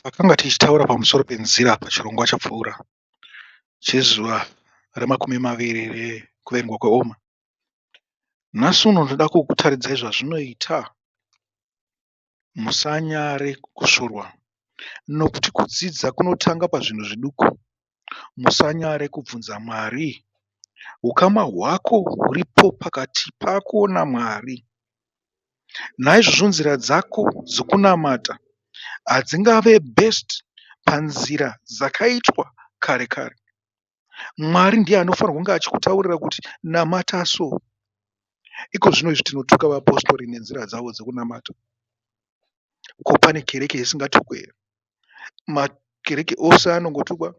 Takanga tichitaura pamusoro penzira pachirongwa chapfuura chezuva remakumi maviri rekuverengwa kweOma. Nhasi uno ndinoda kukutaridzai zvazvinoita. Musanyare kusvurwa nokuti kudzidza kunotanga pazvinhu zviduku. Musanyare kubvunza Mwari. Ukama hwako huripo pakati pako naMwari. Naizvozvo nzira dzako dzokunamata hadzingave based panzira dzakaitwa kare kare. Mwari ndiye anofanirwa kunge achikutaurira kuti namata so. Iko zvino izvi tinotuka vapostori nenzira dzavo dzekunamata. Ko pane kereke isingatukwe here? Makereke ose anongotukwa.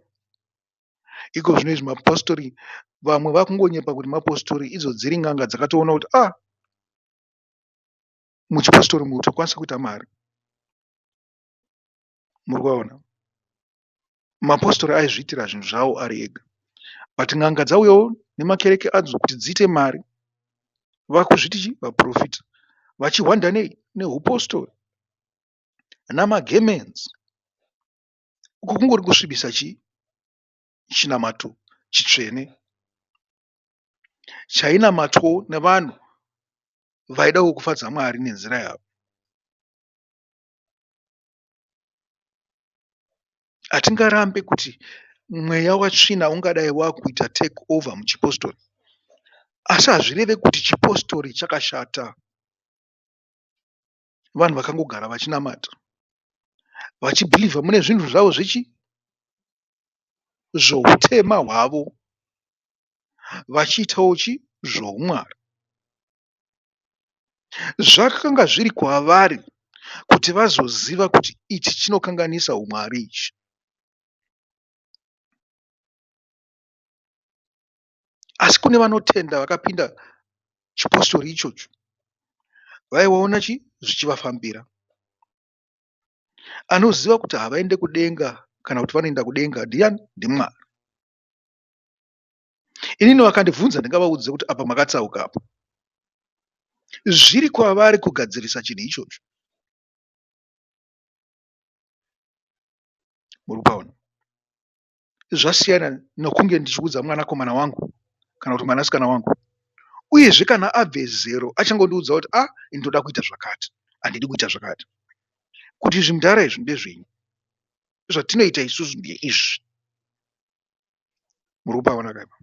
Iko zvino izvi mapostori vamwe vakungonyepa kuti mapostori idzo dziri n'anga dzakatoona kuti ah muchipostori umu tokwanisa kuita mari. Muri kuvaona? Mapostori aizviitira zvinhu zvawo ari ega. But n'anga dzauyawo nemakereke adzo kuti dziite mari. Vakuzviti chi vaprofita. Vachihwanda nei? Nehupostori. Namagemenzi. Uku kungori kusvibisa chii? Chinamato chitsvene. Chainamatwawo nevanhu vaidawo kufadza Mwari nenzira yavo. Hatingarambe kuti mweya watsvina ungadai wakuita take over muchipostori asi hazvireve kuti chipostori chakashata. Vanhu vakangogara vachinamata vachibhilivha mune zvinhu zvavo zvechi zvoutema hwavo vachiitawo chi zvoumwari. Zvakanga zviri kwavari kuti vazoziva kuti ichi chinokanganisa umwari ichi. Asi kune vanotenda vakapinda chipostori ichocho vaiona chi zvichivafambira. Anoziva kuti havaende kudenga kana kuti vanoenda kudenga ndiani? NdiMwari. Inini vakandibvunza ndingavaudze kuti apa makatsauka apa. Zviri kwavari kugadzirisa chinhu ichocho. Muri kupaona? Zvasiyana nokunge ndichiudza mwanakomana wangu kana kuti mwanasikana wangu. Uyezve kana abve zero achangondiudza kuti ah ini ndoda kuita zvakati, handidi kuita zvakati. Kuti izvi mudhara izvi ndezvenyu. Zvatinoita isusu ndeizvi. Muri kupaona kaipa?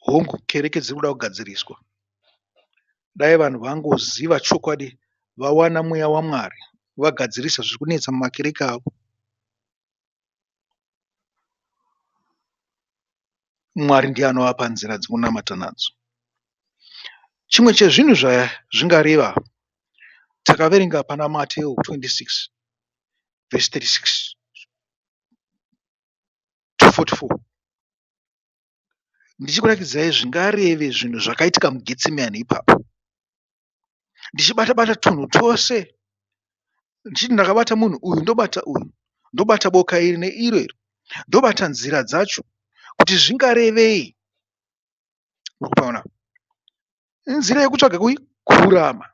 Hongu, kereke dziri kuda kugadziriswa. Dai vanhu vangoziva chokwadi vawana mweya waMwari vagadzirisa zviri kunetsa mumakereke avo. Mwari ndiye anovapa nzira dzekunamata nadzo. Chimwe chezvinhu zvazvingareva takaverenga pana Mateo 26 verse 36 to 44 ndichikurakidzai zvingareve zvinhu zvakaitika muGetsemani ipapo ndichibata bata tunhu twose ndichiti ndakabata munhu uyu ndobata uyu ndobata boka iri neiro iri ndobata nzira dzacho kuti zvingarevei muri kupaona nzira yekutsvaga kururama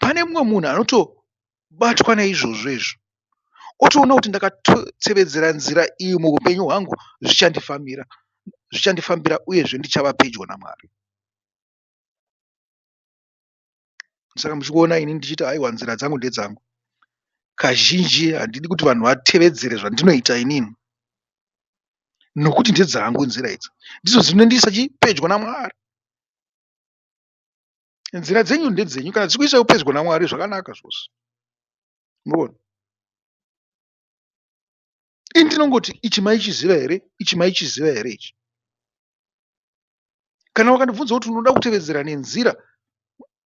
Pane mumwe munhu anotobatwa naizvozvo izvo otoona kuti ndakatevedzera nzira iyi muupenyu hwangu zvichandifambira zvichandifambira uyezve ndichava pedyo naMwari. Saka muchikuona ini ndichiti aiwa nzira dzangu ndedzangu. Kazhinji handidi kuti vanhu vatevedzere zvandinoita inini nokuti ndedzangu nzira idzi ndidzo dzinondiisa chi pedyo naMwari. Nzira dzenyu ndedzenyu kana dzikuisai pedyo naMwari zvakanaka zvose. Munoona? Ini ndinongoti ichi maichiziva here? Ichi maichiziva here ichi? Kana wakandibvunza kuti unoda kutevedzera nenzira,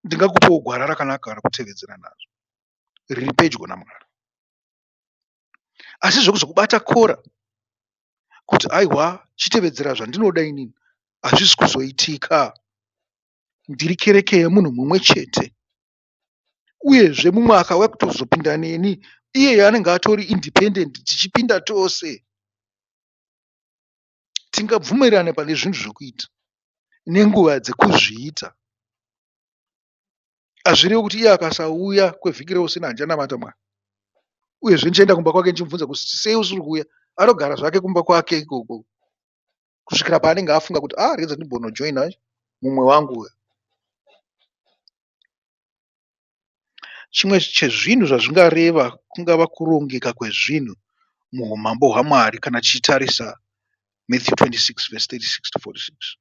ndingakupawo gwara rakanaka rekutevedzera nazvo riri pedyo naMwari. Asi zvekuzokubata kora kuti aiwa chitevedzera zvandinoda inini hazvisi kuzoitika. Ndiri kereke yemunhu mumwe chete uyezve mumwe akauya kutozopinda neni iyeye anenge atori independent tichipinda tose. Tingabvumirane pane zvinhu zvekuita nenguva dzekuzviita. Hazvirevi kuti iye akasauya kwevhiki rose ini handichanamata Mwari. Uyezve ndichaenda kumba kwake ndichimubvunza kuti sei usiri kuuya. Anogara zvake kumba kwake ikoko kusvikira paanenge afunga kuti ah regedza ndimbonojoina mumwe wangu uya. Chimwe chezvinhu zvazvingareva kungava kurongeka kwezvinhu muumambo hwaMwari kana tichitarisa Matthew 26 verse 36 to 46.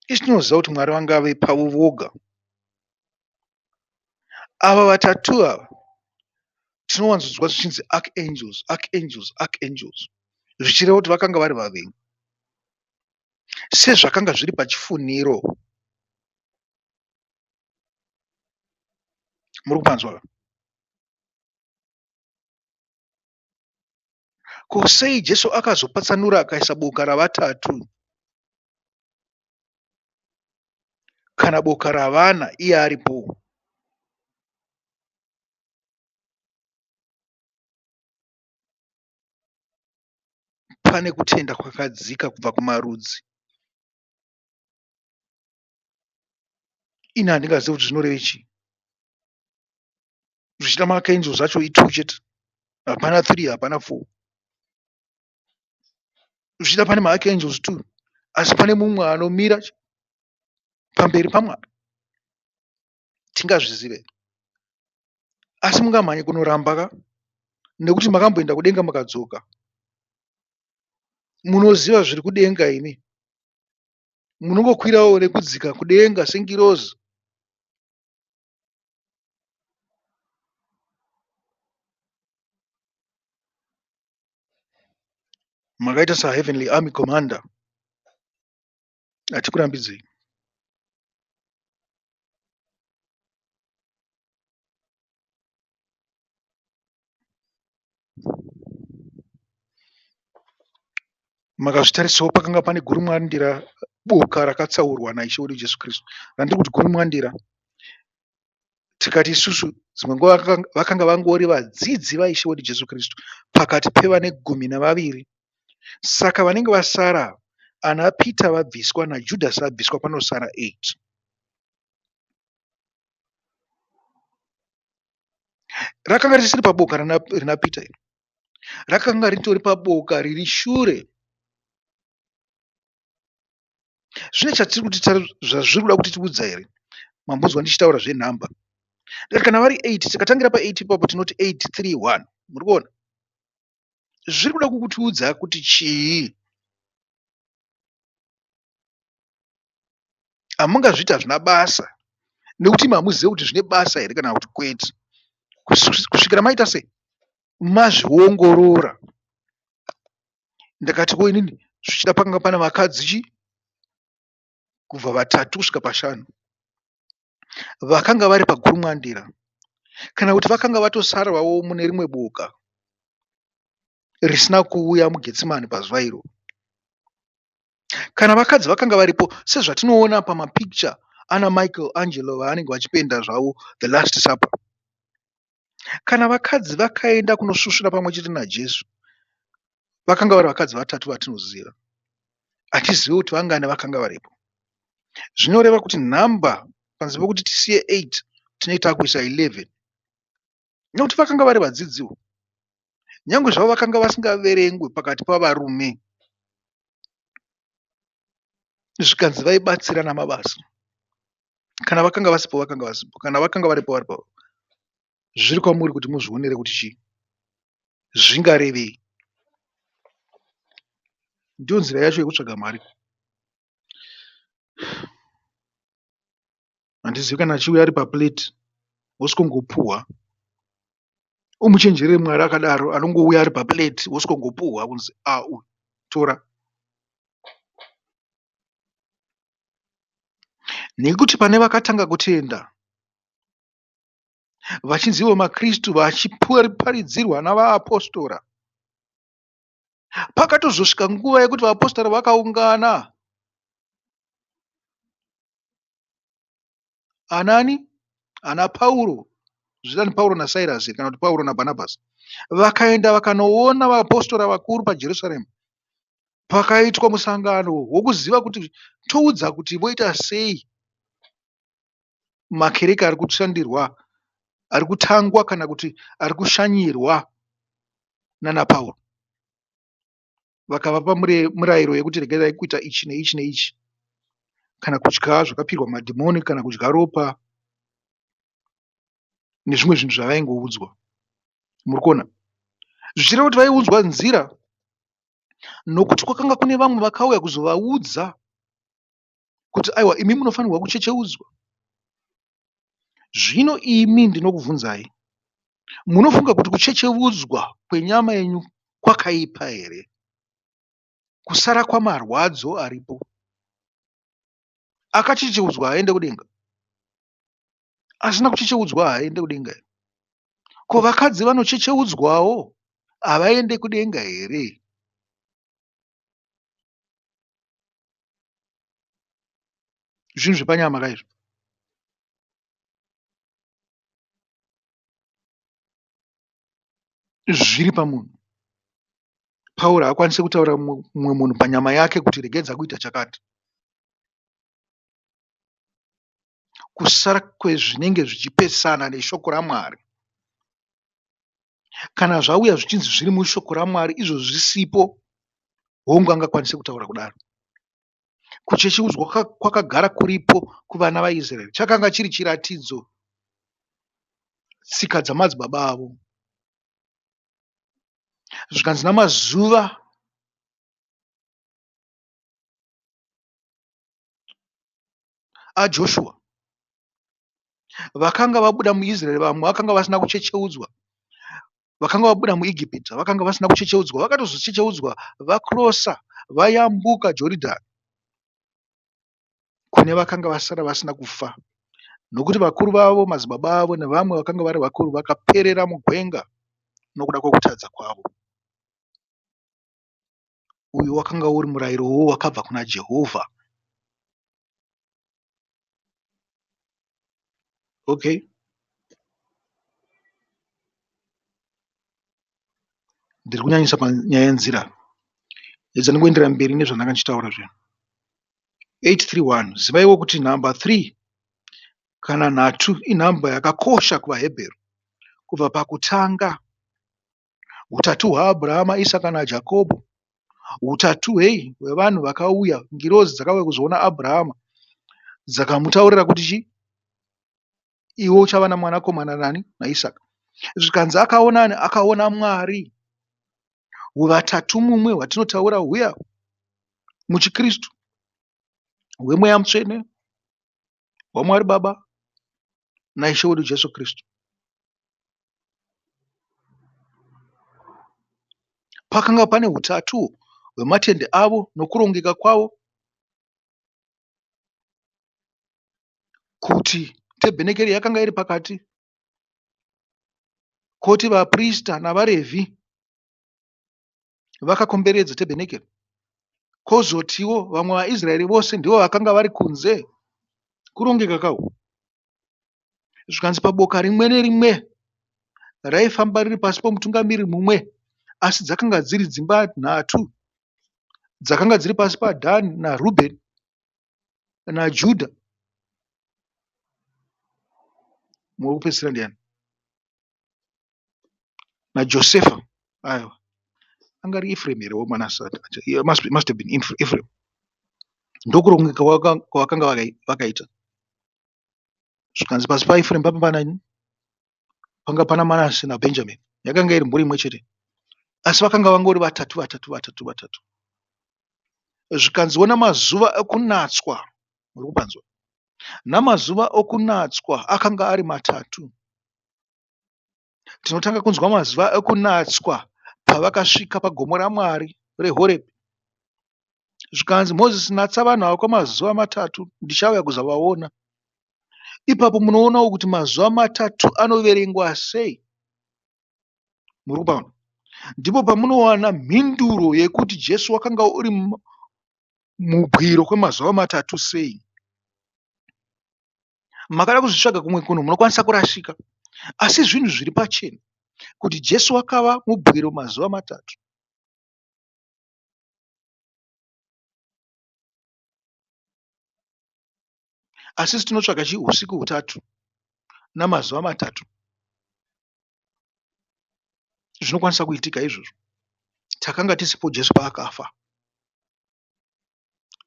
Isu tinoziva kuti Mwari vangave pavo voga. Ava vatatu ava tinowanzonzwa zvichinzi archangels, archangels, archangels zvichireva kuti vakanga vari vavengi sezvakanga zviri pachifunhiro. Muri kupanzwa ka? Ko sei Jesu akazopatsanura akaisa boka ravatatu kana boka ravana iye aripo? Pane kutenda kwakadzika kubva kumarudzi. Ini handingazivi kuti zvinoreve chii. Zvichida maArchangels acho i2 chete. Hapana 3, hapana 4. Zvichida pane maArchangels 2 asi pane mumwe anomira pamberi paMwari. Tingazvizive. Asi mungamhanye kunoramba ka nekuti makamboenda kudenga mukadzoka. Munoziva zviri kudenga imi. Munongokwirawo nekudzika kudenga sengirozi. Makaita saHeavenly Army Commander. Hatikurambidzei. Makazvitarisawo pakanga pane gurumwandira boka rakatsaurwa naIshe wedu Jesu Kristu. Randiri kuti gurumwandira tikati isusu dzimwe nguva vakanga vangori vadzidzi vaIshe wedu Jesu Kristu pakati pevane gumi navaviri. Saka vanenge vasara ana Peter vabviswa naJudhasi abviswa panosara 8. Rakanga risiri paboka rina Peter iri. Rakanga ritori paboka riri shure. Zvine chatiri kuti zvazviri kuda kuti tiudza here? Mambonzwa ndichitaura zvenhamba. Ndikati kana vari 8 tikatangira pa 8 ipapo tinoti 8 3 1. Muri kuona? Zviri kuda kukutiudza kuti chii? Hamungazviti hazvina basa nekuti imi hamuzive kuti zvine basa here kana kuti kwete kusvikira maita sei mazviongorora. Ndakati ko inini zvichida pakanga pane vakadzi chi kubva vatatu kusvika pashanu vakanga vari pagurumwandira kana kuti vakanga vatosarawo mune rimwe boka risina kuuya muGetsimani pazuva iro. Kana vakadzi vakanga varipo sezvatinoona pamapikicha ana Michael Angelo vaanenge vachipenda zvavo The Last Supper. Kana vakadzi vakaenda kunosvusvura pamwe chete naJesu, vakanga vari vakadzi vatatu vatinoziva. Hatizivi kuti vangani vakanga varipo. Zvinoreva kuti nhamba panze pekuti tisiye 8 tinenge takuisa 11 nekuti vakanga vari vadzidziwo. Nyangwe zvavo vakanga vasingaverengwi pakati pavarume. Zvikanzi vaibatsirana mabasa. Kana vakanga vasipo vakanga vasipo, kana vakanga varipo varipo. Zviri kwamuri kuti muzvionere kuti chii zvingarevei. Ndiyo nzira yacho yekutsvaga mari. Handizivi kana achiuya ari paplate wosvikongopuhwa. Umuchenjerere Mwari akadaro anongouya ari paplate wosvikongopuhwa kunzi a uyu tora. Nekuti pane vakatanga kutenda vachinzi ivo maKristu vachiparidzirwa navaapostora. Pakatozosvika nguva yekuti vaapostora vakaungana anani ana Pauro zvichida Pauro naSairasi kana kuti Pauro naBhanabhasi vakaenda vakanoona vaapostora vakuru paJerusarema. Pakaitwa musangano wokuziva kuti toudza kuti voita sei. Makereke ari kushandirwa, ari kutangwa kana kuti ari kushanyirwa nana Pauro. Vakavapa murayiro yekuti regerai kuita ichi neichi neichi, kana kudya zvakapirwa madhimoni, kana kudya ropa nezvimwe zvinhu zvavaingoudzwa. Muri kuona? Zvichireva kuti vaiudzwa nzira nokuti kwakanga kune vamwe vakauya kuzovaudza kuti aiwa imi munofanirwa kuchecheudzwa. Zvino imi ndinokubvunzai, munofunga kuti kuchecheudzwa kwenyama yenyu kwakaipa here? Kusara kwamarwadzo aripo. Akachecheudzwa haaende kudenga. Asina kuchecheudzwa haaende kudenga here? Ko vakadzi vanochecheudzwawo havaende kudenga here? Zvinhu zvepanyama ka izvi. Zviri pamunhu. Pauro haakwanisi kutaura mumwe munhu panyama yake kuti regedza kuita chakati. Kusara kwezvinenge zvichipesana neshoko raMwari. Kana zvauya zvichinzi zviri mushoko raMwari izvo zvisipo, hongu angakwanise kutaura kudaro. Kuchecheudzwa kwakagara kuripo kuvana vaIsraeri. Chakanga chiri chiratidzo, tsika dzamadzibaba avo. Zvikanzi namazuva aJoshua, vakanga vabuda muIsraeri vamwe vakanga vasina kuchecheudzwa, vakanga vabuda muIgipita vakanga vasina kuchecheudzwa, vakatozochecheudzwa vakirosa vayambuka Joridhani kune vakanga vasara vasina kufa, nokuti vakuru vavo, madzibaba avo nevamwe vakanga vari vakuru vakaperera mugwenga nokuda kwokutadza kwavo. Uyu wakanga uri murayirowo wakabva kuna Jehovha. Okay. Ndiri kunyanyisa panyaya yenzira. Edza ndingoenderera mberi nezvandanga ndichitaura zviya. 831 Zivaiwo kuti nhamba 3 kana nhatu inhamba yakakosha kuvaHebheru kubva pakutanga. Utatu hwaAbhurahama, Isaka naJakobho. Utatu hwei hwevanhu vakauya, ngirozi dzakauya kuzoona Abhurahama dzakamutaurira kuti chii? Iwe uchava namwanakomana nani? NaIsaka. Zvikanzi akaona ani? Akaona Mwari. Uvatatu mumwe hwatinotaura huya muchiKristu hweMweya Mutsvene, hwaMwari Baba naIshe wedu Jesu Kristu. Pakanga pane utatu hwematende avo nokurongeka kwavo kuti tebhenekeri yakanga iri pakati, koti vaprista navaRevhi vakakomberedza tebhenekeri, kwozotiwo vamwe vaIsraeri vose ndivo vakanga vari kunze. Kurongeka kahu. Zvikanzi paboka rimwe nerimwe raifamba riri pasi pomutungamiri mumwe, asi dzakanga dziri dzimba nhatu dzakanga dziri pasi paDhani naRubheni naJudha. Mumwe wekupedzisira ndiani? NaJosefa. Aiwa, anga ari Ephraim here waManase? Must have been Ephraim. Ndokurongeka kwavakanga vakaita. Zvikanzi pasi paEphraim papa panani? Panga pana Manase naBhenjamini. Yakanga iri mhuri imwe chete. Asi vakanga vangori vatatu vatatu vatatu vatatu. Zvikanziwo namazuva okunatswa, muri kupanzwa? Namazuva okunatswa akanga ari matatu. Tinotanga kunzwa mazuva ekunatswa pavakasvika pagomo raMwari reHorebhi. Zvikanzi Mozisi natsa vanhu ava kwemazuva matatu ndichauya kuzovaona. Ipapo munoonawo kuti mazuva matatu anoverengwa sei. Muri kupaona? Ndipo pamunowana mhinduro yekuti Jesu wakanga uri mubwiro kwemazuva matatu sei. Makada kuzvitsvaga kumwe kunhu munokwanisa kurashika. Asi zvinhu zviri pachena kuti Jesu wakava mubwiro mazuva matatu. Asi isu tinotsvaga chii? Usiku hutatu namazuva matatu. Zvinokwanisa kuitika izvozvo. Takanga tisipo Jesu paakafa.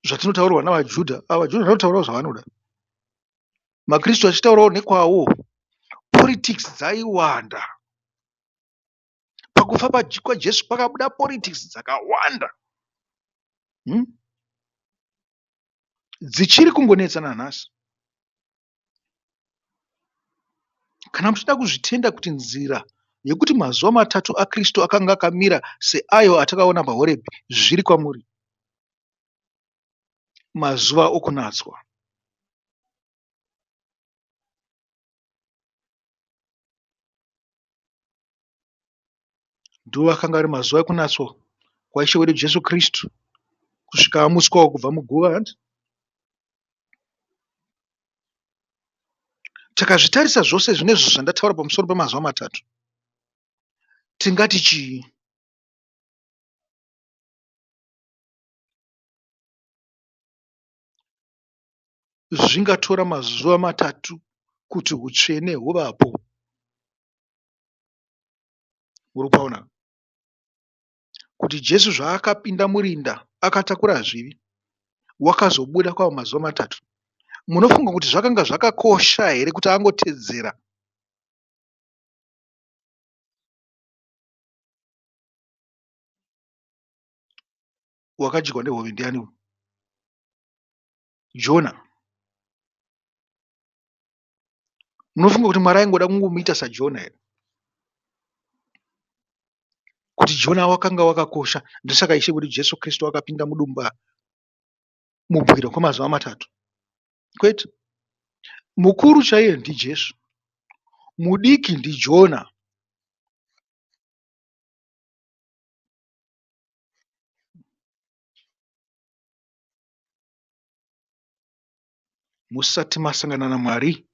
Zvatinotaurirwa navaJudha, ava vaJudha vanotaurawo zvavanoda. MaKristu achitaurawo nekwawo. Politics dzaiwanda. Pakufa kwaJesu pakabuda politics dzakawanda. Dzichiri kungonetsa nanhasi. Kana muchida kuzvitenda kuti nzira yekuti mazuva matatu aKristu akanga akamira seayo atakaona paHorebhi zviri kwamuri. Mazuva okunatswa. Ndiwo akanga ari mazuva ekunatswa kwaIshe wedu Jesu Kristu kusvika amutswawo kubva muguva. Hanti? Takazvitarisa zvose zvinezvo zvandataura pamusoro pemazuva matatu. Tingati chii? Zvingatora mazuva matatu kuti hutsvene huvapo. Uri kupaona? Kuti Jesu zvaakapinda murinda akatakura zvivi, wakazobuda kwava mazuva matatu. Munofunga kuti zvakanga zvakakosha here kuti angotedzera wakadyiwa nehove ndiani? Jona. Munofunga kuti Mwari aingoda kungomuita saJona here? Kuti Jona wakanga wakakosha, ndosaka Ishe wedu Jesu Kristu akapinda mudumba mubwiro kwemazuva matatu. Kwete. Mukuru chaiye ndiJesu. Mudiki ndiJona. Musati masangana naMwari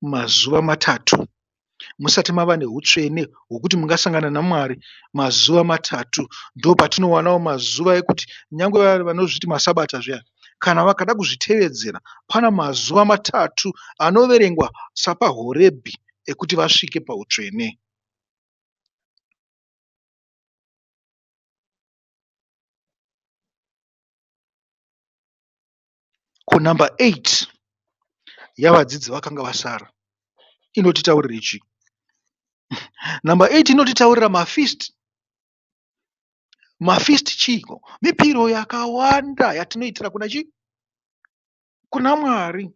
mazuva matatu, musati mava neutsvene hwekuti mungasangana naMwari mazuva matatu, ndopatinowanawo mazuva ekuti nyange vaya vanozviti masabata zviya, kana vakada kuzvitevedzera, pana mazuva matatu anoverengwa sapaHorebhi ekuti vasvike pautsvene. Ko number 8 yavadzidzi vakanga vasara inotitaurira chii? Number 8 inotitaurira mafeast. Mafeast chiiko? Mipiro yakawanda yatinoitira kuna chii? Kuna Mwari.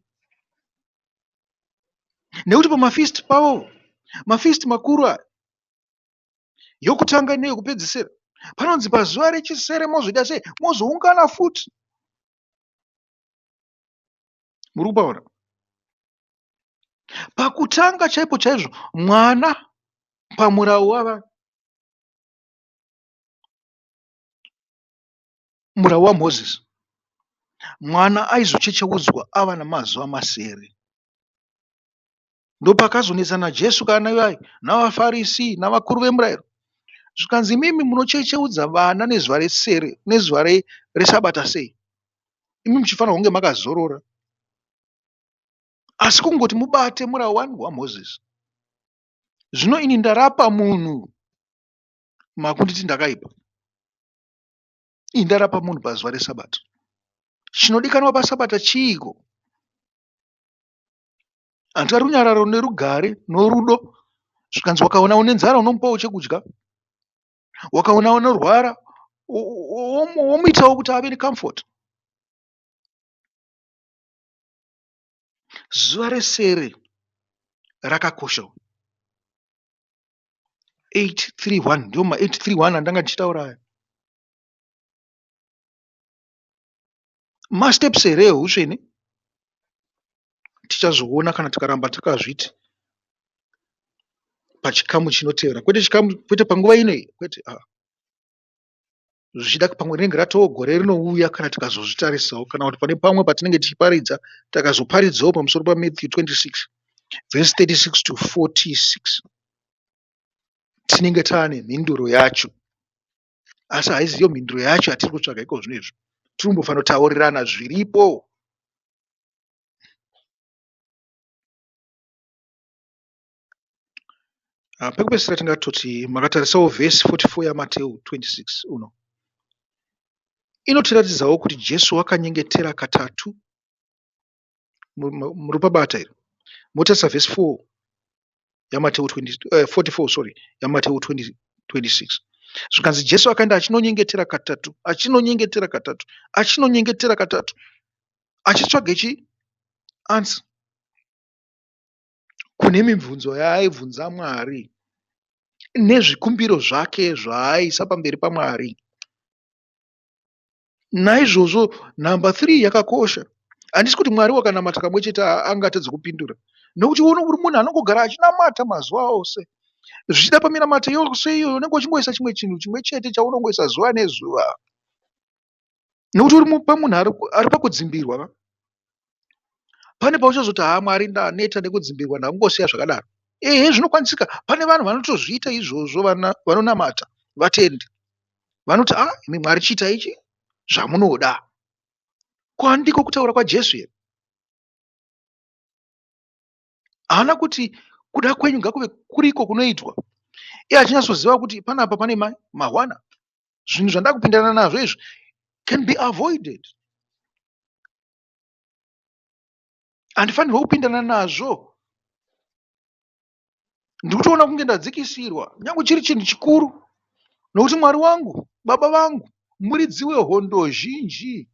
Nekuti pamafeast pavo, mafeast makuru aya, yokutanga neyokupedzisira, panonzi pazuva rechisere mozoita sei? Mozoungana futi. Muri kupaona? Pakutanga chaipo chaizvo mwana pamurau wava murau waMozisi, mwana aizochecheudzwa ava namazuva masere. Ndopakazonetsana Jesu kana ivai navaFarisi navakuru vemurayiro. Zvikanzi imimi munochecheudza vana nezuva resere nezuva resabata sei? Imi muchifanira kunge makazorora. Asi kungoti mubate murau wani waMozisi. Zvino ini ndarapa munhu makunditi ndakaipa. Ini ndarapa munhu pazuva resabata. Chinodikanwa pasabata chiiko? Handika runyararo nerugare norudo. Zvikanzi wakaona une nzara unomupawo chekudya. Wakaona unorwara womuitawo kuti ave necomfort. Zuva resere rakakosha. 831 ndiwo ma 831 andanga ndichitaura aya. Masteps here ehutsvene? Tichazoona kana tikaramba takazviti pachikamu chinotevera, kwete chikamu, kwete panguva ino iyi, kwete. Ah. Zvichida pamwe rinenge ratoo gore rinouya kana tikazozvitarisawo, kana kuti pane pamwe patinenge tichiparidza takazoparidzawo pamusoro paMatthew 26 verse 36 to 46 tinenge taane mhinduro yacho. Asi haiziyo mhinduro yacho yatiri kutsvaga iko zvino izvi. Tiri kumbofanotaurirana zviripo. Pekupedzisira tingatoti makatarisawo vhesi 44 yaMateu 26 uno inotiratidzawo kuti Jesu wakanyengetera katatu. Muri pabata here? Motarisa vhesi 4 yaMateu 20, 44 sorry yaMateu 20, 26. Zvikanzi Jesu akaenda achinonyengetera katatu, achinonyengetera katatu, achinonyengetera katatu, achitsvaga chi answer kune mibvunzo yaaibvunza Mwari nezvikumbiro zvake zvaaisa pamberi paMwari. Naizvozvo nhamba 3 yakakosha. Handisi kuti Mwari wakanamata kamwe chete angatadze kupindura, nokuti uri munhu anongogara achinamata mazuva ose. Zvichida paminamato yose iyoyo unenge uchingoisa chimwe chinhu chimwe chete chaunongoisa zuva nezuva, nokuti uri pamunhu ari pakudzimbirwa. Pane pauchazoti haa Mwari ndaneta nekudzimbirwa ndangosiya zvakadaro. Ehe, zvinokwanisika. Pane vanhu vanotozviita izvozvo, vanonamata vatendi vanoti a imi Mwari chiita ichi zvamunoda. Ko handiko kutaura kwaJesu here? Haana kuti kuda kwenyu ngakuve kuriko kunoitwa. Iye achinyatsoziva kuti panapa pane mahwana. Zvinhu zvandakupindana nazvo izvi can be avoided. Handifanirwe kupindana nazvo. Ndikutoona kunge ndadzikisirwa, nyange chiri chinhu chikuru. Nokuti Mwari wangu, Baba vangu, muridzi wehondo zhinji.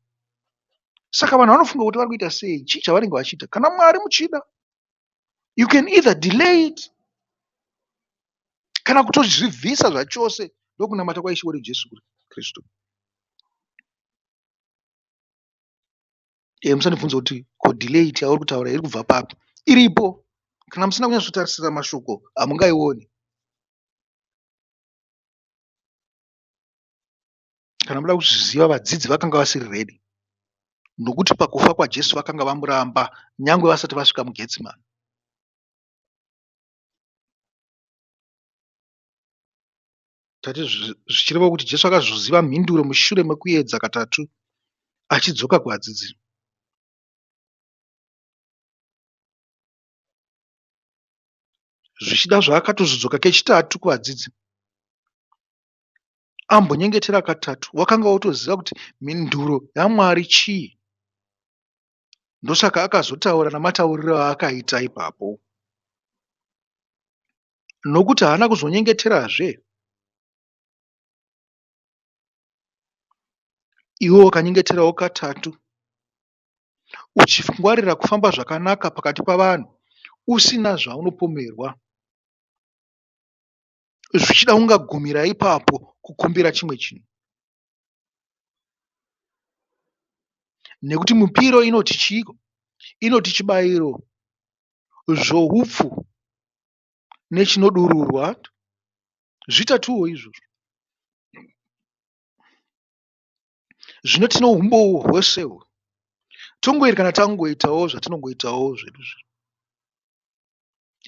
Saka vanhu vanofunga kuti vari kuita sei? Chii chavanenge vachiita? Kana Mwari muchida, you can either delay it kana kutozvibvisa zvachose. Ndokunamata kwaIshe wedu Jesu Kristu. Musandibvunza kuti ko delay it yauri kutaura iri kubva papi? Iripo. Kana musina kunyatsotarisira mashoko hamungaioni. Kana muda kuzviziva, vadzidzi vakanga vasiri ready, nokuti pakufa kwaJesu vakanga vamuramba nyangwe vasati vasvika muGetsemane. Tati zvichireva kuti Jesu akazoziva mhinduro mushure mekuedza katatu achidzoka kuvadzidzi. Zvichida zvaakatozodzoka kechitatu kuvadzidzi ambonyengetera katatu, wakanga wotoziva kuti mhinduro yaMwari chii. Ndosaka akazotaura namatauriro aakaita ipapo, nokuti haana kuzonyengeterazve. Iwe wakanyengeterawo katatu uchingwarira kufamba zvakanaka pakati pavanhu usina zvaunopomerwa. Zvichida ungagumira ipapo kukumbira chimwe chinhu. Nekuti mupiro inoti chiiko? Inoti chibayiro zvoupfu nechinodururwa zvitatuwo izvozvo. Zvino tine umbowo hwose uhwu. Tongoerekana tangoitawo zvatinongoitawo zvedu zvi.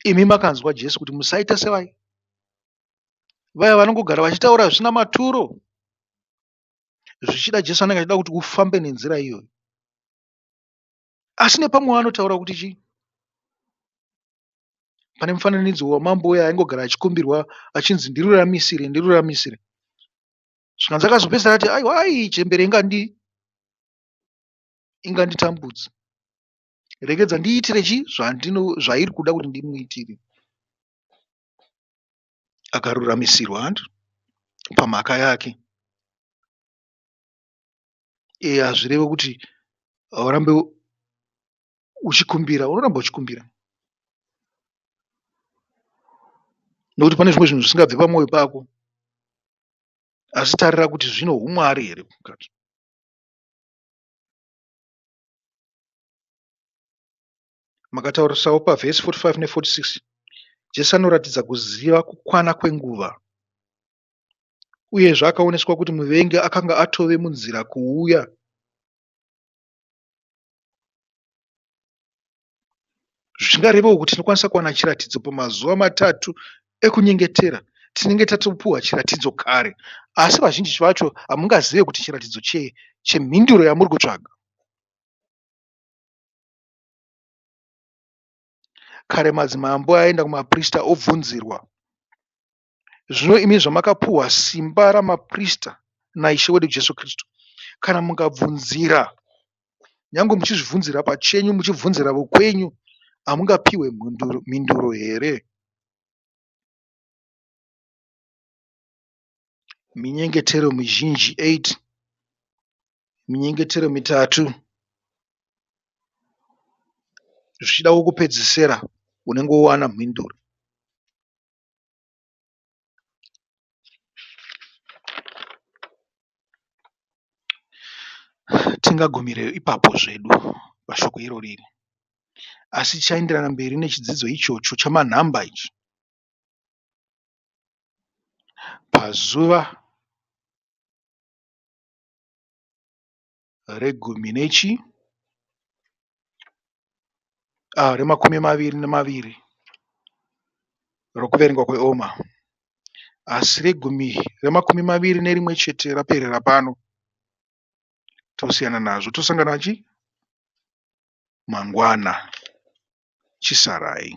Imi makanzwa Jesu kuti musaita sevai vaya vanongogara vachitaura zvisina maturo. Zvichida Jesu anenge achida kuti ufambe nenzira iyoyo. Asi nepamwe anotaura kuti chii? Pane mufananidzo wamambo uya aingogara achikumbirwa achinzi ndiruramisire, ndiruramisire. Zvikanzi akazopedzisira ati aiwa ai chembere inganditambudza. Regedza ndiitire chii zvairi kuda kuti ndimuitire. Akaruramisirwa hanti pamhaka yake. Hazvirevi kuti haurambe uchikumbira, unoramba uchikumbira. Nokuti pane zvimwe zvinhu zvisingabvi pamwoyo pako. Asi tarira kuti zvino humwari here mukati. Makataurisawo pavhesi 45 ne46, Jesu anoratidza kuziva kukwana kwenguva. Uyezve akaoneswa kuti muvengi akanga atove munzira kuuya. Zvingarevawo kuti tinokwanisa kuwana chiratidzo pamazuva matatu ekunyengetera. Tinenge tatopuwa chiratidzo kare, asi vazhinji vacho hamungazive kuti chiratidzo chemhinduro yamuri kutsvaga. Kare madzimambo aienda kumaprista obvunzirwa. Zvino imi zvamakapuhwa simba ramaprista naIshe wedu Jesu Kristu, kana mukabvunzira, nyange muchizvibvunzira pachenyu, muchibvunzira vokwenyu, hamungapiwe mhinduro here? Minyengetero mizhinji 8, minyengetero mitatu, zvichida wokupedzisira unenge wowana mhinduro. Tingagumire ipapo zvedu pashoko irori iri, asi tichaenderana mberi nechidzidzo ichocho chamanhamba ichi pazuva regumi nechi remakumi maviri nemaviri rokuverengwa kweOma. Asi regumi remakumi maviri nerimwe chete raperera pano. Tosiyana nazvo tosangana chi mangwana. Chisarai.